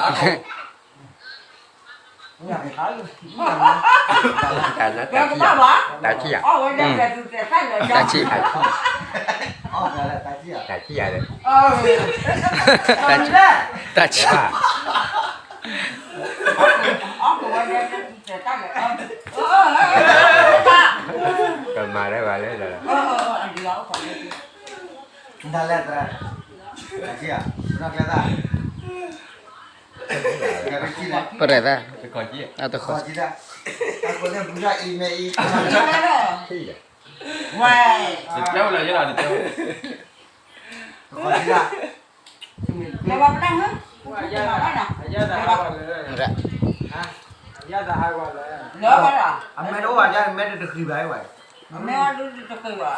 တၢ်ဆံၣ်ယၤ, တၢ်ဆံၣ်ယၤ, တၢ်ဆံၣ်ယၤ, တၢ်ဆံၣ်ယၤ, ကမၤလၢဘၣ်လၢလီၤ, ဒ်လဲၣ်သရၣ်, တၢ်ဆံၣ်ယၤ, ပနီၣ်ကျဲသၣ် ပရဲၣ်သၣ်, တခီကံ, တၢ်ဃိလၢဘုရားအံၤမဲအံၤ, ဝဲ, တတဲဝဲလၢယဲလီၤ, တတဲဝဲ, တခီကံ, လၢဘၣ်ပတၢ်ဟၢ, အယၣ်သးဟးဂီၤလၢ, လၢဘၣ်လီၤ, အမဲတအိၣ်ဘၣ်, ယမဲတတဃံဘၣ်ဝဲ, အမဲတတဃံဘၣ်,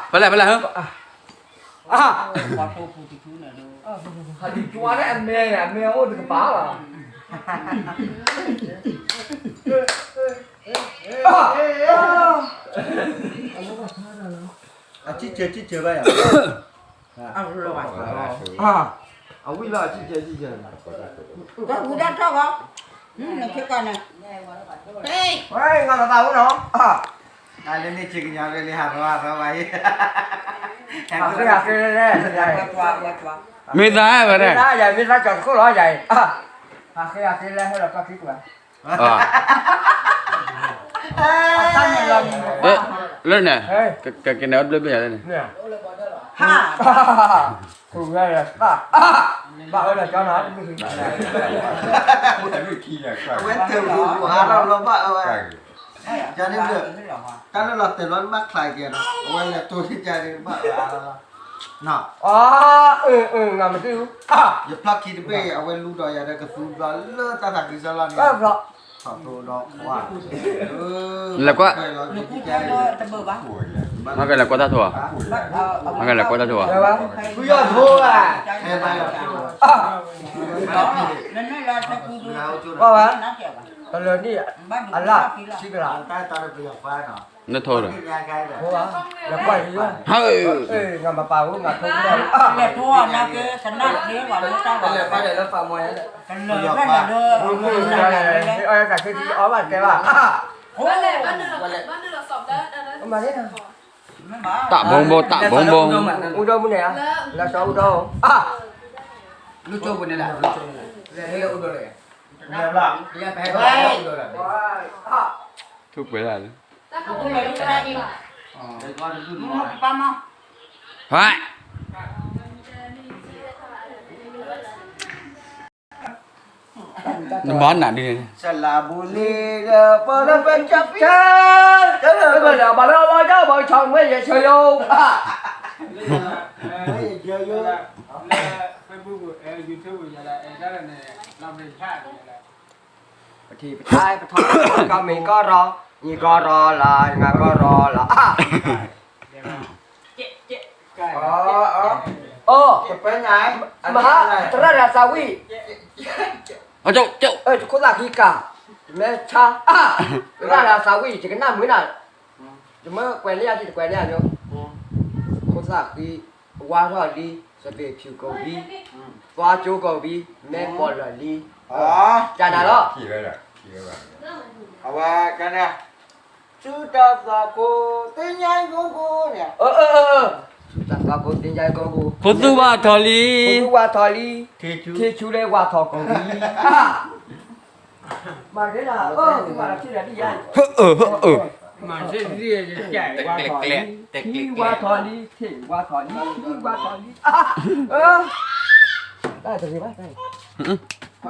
ဖဲလဲၣ် ဖဲလဲၣ်ဟၢ ဟးဒုးကွၢ်လၢအမဲန့ၣ် အမဲအိၣ်တကပၤလီၤ, အစံၣ်စၢၤစံၣ်စၢၤဘၣ်ယၤ, အဝံၣ်လီၤ အစံၣ်စၢၤစံၣ်စၢၤ, ဒီးဝံၤဒၣ်ထီၣ်ဂီၤ, နက့ကီၢ်န့ၣ်, ဝဲ ငါသးသးအိၣ်နီၤ, အလၢန့ၣ်ဆ့ကညီလၢလၢဟးရီဟးရီဝဲ, ဟးဃ့ဟးဃ့လဲၣ်, မ့ၢ်သးဝဲဒၣ်, ယၤမ့ၢ်သးကၠီၤတခိၣ်လီၤယၤအံၤ, ဟးဃ့ဟးဃ့လဲၣ် ဟဲလီၤကီၢ်ခံကွၢ်, လၢန့ၣ်, ကကန့ၣ်အီၤဘျၢဘျၢယၤလၢန့ၣ်, ထူၣ်ဝဲလၢသၣ်, ဘၣ်အၢလီၤကၠီနီၤ, အဝဲတၢ်မုၢ်ဟါထီၣ်လီၤဘၣ်အၢဝဲ, ကန့ၣ်ဘျၢၣ်, တၢ်လၢလီၤတဲာ်လီၤနဘၣ်ချါကဲနီၤ, အဝဲလဲၤတိၢ်န့ၢ်ကန့ၣ်ဘၣ်အၢလီၤ, အၢ အၢ ငါမသိဘူး, ယဖျီၣ်ခံတဘ့ၣ် အဝဲလူဒီးယၤဒီးကသူဘျီလၢတၢ်သးကံၢ်စၢလီၤန့ၣ်, ထီၣ်သိဒီးခွါ, လဲၤကွၢ်, မ့ၢ်ကလဲၤကွၢ်တၢ်ထိးဧါ, မ့ၢ်ကလဲၤကွၢ်တၢ်ထိးဧါ, ဖုယီၢ်ထိဧါ, ကွၢ်ဝဲ, တလၢၤန့ၣ်, အလၢ်ဆံကလး, နထိးဒီး, လဲၤကွၢ်လံ, ဟဲ, ငါမပာ်ဘူး ငါထိးဘူး, လဲၤထိးနကနၣ်က့ၤဝဲလၢတၢ်, တလၢၤဘၣ်ဒီး, အီၣ်ဘၣ်တဲဘၣ်, မၤန့ၣ် တၢ်ဘိဘိ တၢ်ဘိဘိ, အိၣ်ဒီမုၢ်န့ၣ်ဧါ, လၢစီအိၣ်ဒီ, လူကၠိပူၤန့ၣ်လီၤ, လဲၤလၢအိၣ်ဒီလီၤ, ထူၣ်ပှဲၤဒၣ်လၢ, ဟဲ နဘၣ်နၤဒ်န့ၣ်, စလၢဘူးလံဒီး ပလၢပကပျၢ်, ဘၣ်လၢဘၣ်လၢဘၣ်လၢဘၣ်ဆီမ့ၢ်ယဆၢယိ, ပထံၣ်ပထါပထီၣ်ကီၢ်မ့ၢ်ကီၢ်ရီ, နံၤကီၢ်ရီလီၤ, နံၤကီၢ်ရီလီၤ, အိၣ်, မဟါ, သရၣ်ဒၣ်သးဝံၣ်, ခိၣ်သၣ်ဃံကၢ်, မဲဆါ, သရၣ်ဒၣ်သးဝံၣ် ယကနၣ်မုာ်နၤ, ယမ့ၢ်ကွဲးန့ၢ်ယၤ ယတကွဲးန့ၢ်ယၤ, ခိၣ်သၣ်ဃံ, ဝါထီၣ်လံ, သဘ့ၣ်ဖၠူၣ်ကိာ်ဝံၤ, သွါကၠိကိာ်ဝံၤ, မဲပိာ်လၢာ်လံ, တၢ်နၤလီၤ, အဝဲကန့ၣ် ဆူတၢ်သွၣ်ခိၣ်သ့ၣ်ညါကိၣ်ကိၣ်န့ၣ်, ဆူတၢ်သွၣ်ခိၣ်သ့ၣ်ညါကိၣ်ကိၣ်, ဖိသူၣ်ဝါထီၣ်လံ, ဖိသူၣ်ဝါထီၣ်လံ, ထံဆူလၢဝါထီၣ်ကိၣ်ဝံၤ, မၤက့ၤလၢ, မၤလၢထံလၢဒ်ယါ, မၤသ့ၣ်သ့ၣ်, ဝါထီၣ်လံ, ထံဝါထီၣ်လံ, ထံဝါထီၣ်လံ, တၢ်တဂ့ၤဘၣ်, ထံ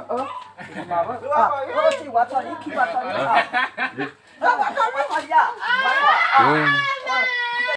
ဝါထီၣ်လံ, ထံဝါထီၣ်လံ, ဝါထီၣ်လံ, ဝါထီၣ်လံ,